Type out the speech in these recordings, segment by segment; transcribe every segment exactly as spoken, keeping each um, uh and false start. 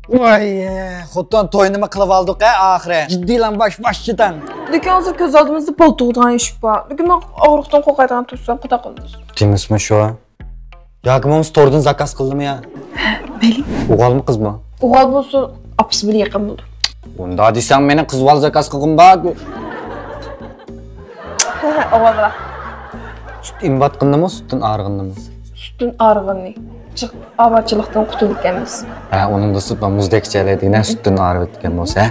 ۋاي، خوتۇن توينىمۇ قىلىۋالدۇق ھە ئاخىرى. جىددىيلا باش باش چېتەن. لېكىن ھازىر كۆز ئالدىمىزدا بال تۇغىدىغان ئىشىك بار. لېكىن مەن ئاغرىقتىن قورقايدىغان تۇرسام قانداق قىلىمىز؟ دېمىسىمۇ شۇ. ياكى بولمىسا توردىن زاكاز قىلدىمۇ يا؟ مەيلى. ئوغۇلمۇ قىزمۇ؟ ئوغۇل بولسا ئاپىسى بىلەن يېقىن بولىدۇ. ئۇنداق دېسەڭ مېنىڭ قىز بالا زاكاز قىلغۇم بار. ئوغۇل بالا. سۈت ئېمىۋاتقىنىمۇ، سۈتتىن ئاغرىغىنىمۇ؟ سۈتتىن ئاغرىغىنى. جىق ئاۋارىچىلىقتىن قۇتۇلىدىكەنمىز. ھە، ئۇنىڭدا سۈت بار، مۇزدەك ئىچەلەيدىگىنە سۈتتىن ئاغرىۋېتىدىكەن بولسا.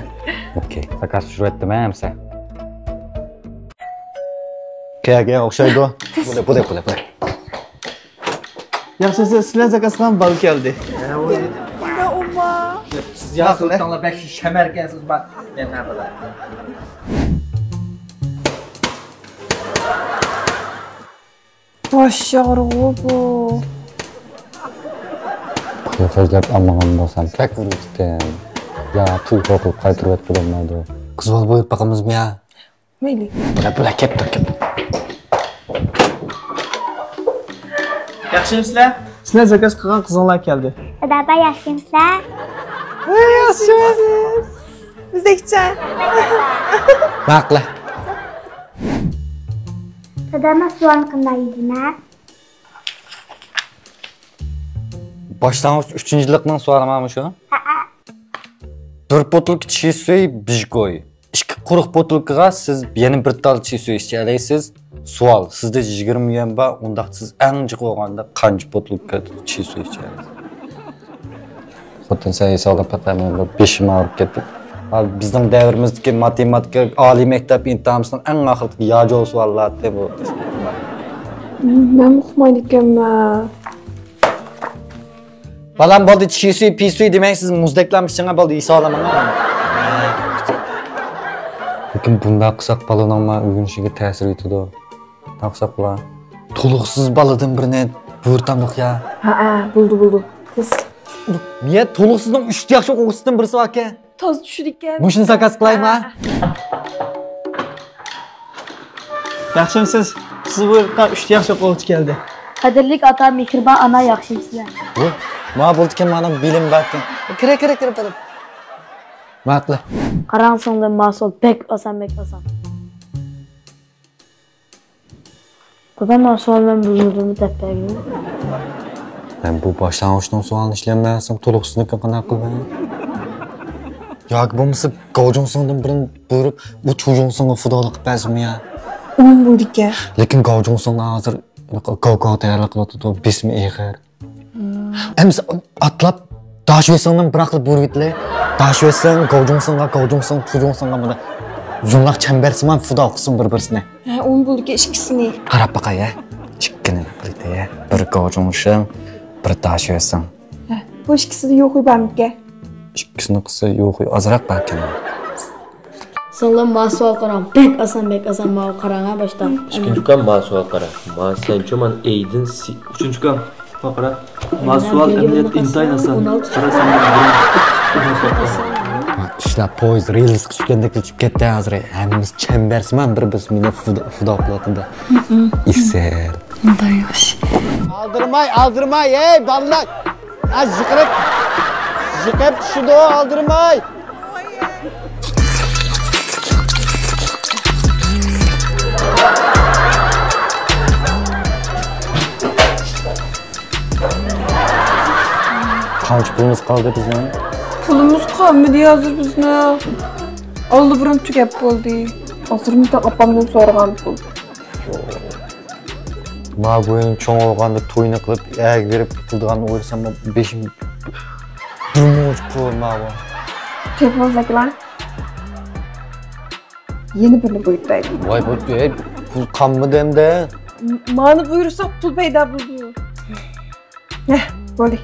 ئوكەي. زاكاز چۈشۈرۈۋەتتىم ھە ئەمسە. كەگە ئوخشايدۇ. بۇلە، بۇلە، بۇلە، بۇلە. ياخشىسى، سىلەر زاكاز قىلغان بال كەلدى. سىز ياخشى ئوتاڭلار بەك شەمەركەنسىز بار. مەن نە قىلاي؟ باش ئاغرىغۇ بۇ. پۇل خەجلەپ ئالمىغان بولسام كەك بولىدىكەن. يا پۇل قوقۇپ قايتۇرۇۋەتكىلى بولمايدۇ. قىز بالا بوياپ باقىمىزمۇ يا؟ مەيلى. بۇلا، بۇلا، كەپتۇر، كەپتۇر. ياخشىمۇسىلەر؟ سىلەر زاكاز قىلغان قىزىڭلار كەلدى. دادا، ياخشىمۇسىلەر؟ ۋاي، ياخشىمۇسىز؟ بىزدەكچە. ماقۇل. دادا، مەن سوئالنى قانداق يېزىمەن؟ باشلانغۇچ ئۈچىنچىلىقنىڭ سوئالى مانا شۇ. ھەئە. بىر بوتۇلكا چىسۈي بىژگوي. ئىككى قۇرۇق بوتۇلكىغا سىز يەنە بىر تال چىسۈي ئىچەلەيسىز. سوئال، سىزدە يىگىرمە يۈەن بار، ئۇنداق سىز ئەڭ جىق بولغاندا قانچە بوتۇلكا چىسۈي ئىچەلەيسىز؟ خوتۇن، سەن ھېسابلاپ بېقە، مەن بۇ بېشىم ئاغرىپ كەتتى. ھا، بىزنىڭ دەۋرىمىزدىكى ماتېماتىكا ئالىي مەكتەپ ئىمتىھانىمىزنىڭ ئەڭ ئاخىرىدىكى ياجول سوئاللار ئىدى بۇ. مەن ئۇقمايدىكەنمەن. بالام، بولدى، چىسۈي، پىسۈي دېمەي، سىز مۇزدەكلەم ئىچىڭە، بولدى، ھېسابلىماڭ. لېكىن بۇنداق قىلساق بالىنىڭ مانا ئۆگىنىشىگە تەسىر يېتىدۇ. قىلساق بولا. تولۇقسىز بالىدىن بىرنى بۇيرۇتامدۇق يا؟ ھەئە، بولدى، بولدى. تېز. يا، تولۇقسىزنىڭ ئۈچ ياخشى ئوقۇغۇچىسىدىن بىرسى باركەن. تازا چۈشىدىكەن. مۇشۇنى زاكاز قىلايما؟ ھەئە. ياخشىمۇسىز؟ سىز بۇيرۇتقان ئۈچ ياخشى ئوقۇغۇچى كەلدى. قەدىرلىك ئاتا، مېھرىبان ئانا، ياخشىمۇسىلەر؟ ۋوي، ماڭا بولىدىكەن، مانا بىلىم باركەن. كىرە، كىرە، كىرە، كىرە. ماقۇل. قاراڭ سىڭلىم، ما سوئال بەك ئاسان، بەك ئاسان. دادا، ما سوئال مەن بىلمىدىم دەپ بەرگىنى. مەن بۇ باشلانغۇچنىڭ سوئالىنى ئىشلەيمەن، سەن تولۇقسىزنىڭكىنى قانداق قىلىمەن؟ ياكى بولمىسا گاۋجۇڭسىڭدىن بىرنى بۇيرۇپ، بۇ چۇجۇڭسىڭغا فىدالىق قىلىپ بەرسىمۇ يا؟ ئۇنىمۇ بولىدىكەن. لېكىن گاۋجۇڭسىڭ ھازىر گاۋگاۋ تەييارلىق قىلىۋاتىدۇ، بېسىمى ئېغىر. ئەمىسە ئاتلاپ داشۆسىڭدىن بىراقلا بۇرۇۋېتىلى. داشۆسىڭ، گاۋجۇڭسىڭغا، گاۋجۇڭسىڭ، چۇجۇڭسىڭغا مانا يۇمىلاق چەمبەرسىمان فىدا قىلسۇن بىر-بىرسىنى. ھە، ئۇنى بولدىكى ئىككىسىنى. قاراپ باقاي ھە. ئىككىنى قىلدى ھە. بىر گاۋجۇڭسىڭ، بىر داشۆسىڭ. ھە، بۇ ئىككىسىدە يوخۇي بارمىكەن؟ ئىككىسىنى قىلسا يوخۇي ئازراق باركەن. سىڭلىم، ما سوئال قاراڭ، بەك ئاسان، بەك ئاسان، ماۋۇ قاراڭ ھە باشتا. ئىككىنچى ئۇكام، ما سوئال قارا. ما سەنچۇ مانا ئەيدىن سى-، ئۈچىنچى ئۇكام، ما قارا. ما سوئال ئەمەلىيەتتە ئىنتايىن ئاسان. قارا سەن. ئىشلار پويىز رېلىسقا چۈشكەندەك چۈشۈپ كەتتى ھازىر. ھەممىمىز چەمبەرسىمان بىر-بىرسىمىزنى فىدا-، فىدا قىلىۋاتىدۇ. ئېسىل. مۇنداق ياخشى. ئالدىرىماي، ئالدىرىماي، ھەي بالىلار! ئاز يىقىرىپ، يىقىپ چۈشىدۇ، ئالدىرىماي! قانچە پۇلىمىز قالدى بىزنىڭ؟ پۇلىمىز قالمىدى ھازىر بىزنىڭ. ئاللىبۇرۇن تۈگەپ بولدى. ھازىرمۇ ئاپامدىن سورىغان پۇل. ما بويۇم چوڭ بولغاندا توينى قىلىپ، ئەگە بېرىپ قىلىدىغاننى ئويلىسام، بېشىم دۈرمۇش پۇل ما بۇ. تېلېفون زاكلا. يەنە بىرنى بۇيرۇتايلى. ۋاي، بۇ، ئەي، پۇل قالمىدى ئەمدى. مانى بۇيرۇساق پۇل پەيدا بولىدۇ. ھە، بولدى.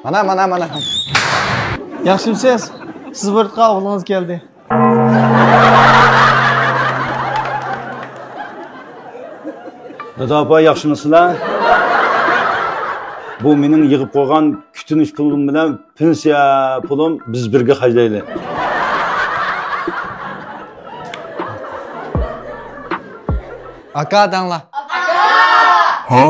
مانا، مانا، مانا. ياخشىمسىز؟ سىز بۇيرۇتقان ئوغلىڭىز كەلدى. دادا، ئاپا، ياخشىمۇسىلەر؟ بۇ مېنىڭ يىغىپ قويغان كۈتۈنۈش پۇلۇم بىلەن پېنسىيە پۇلۇم، بىز بىرگە خەجلەيلى. ئاكا دەڭلار. ھە؟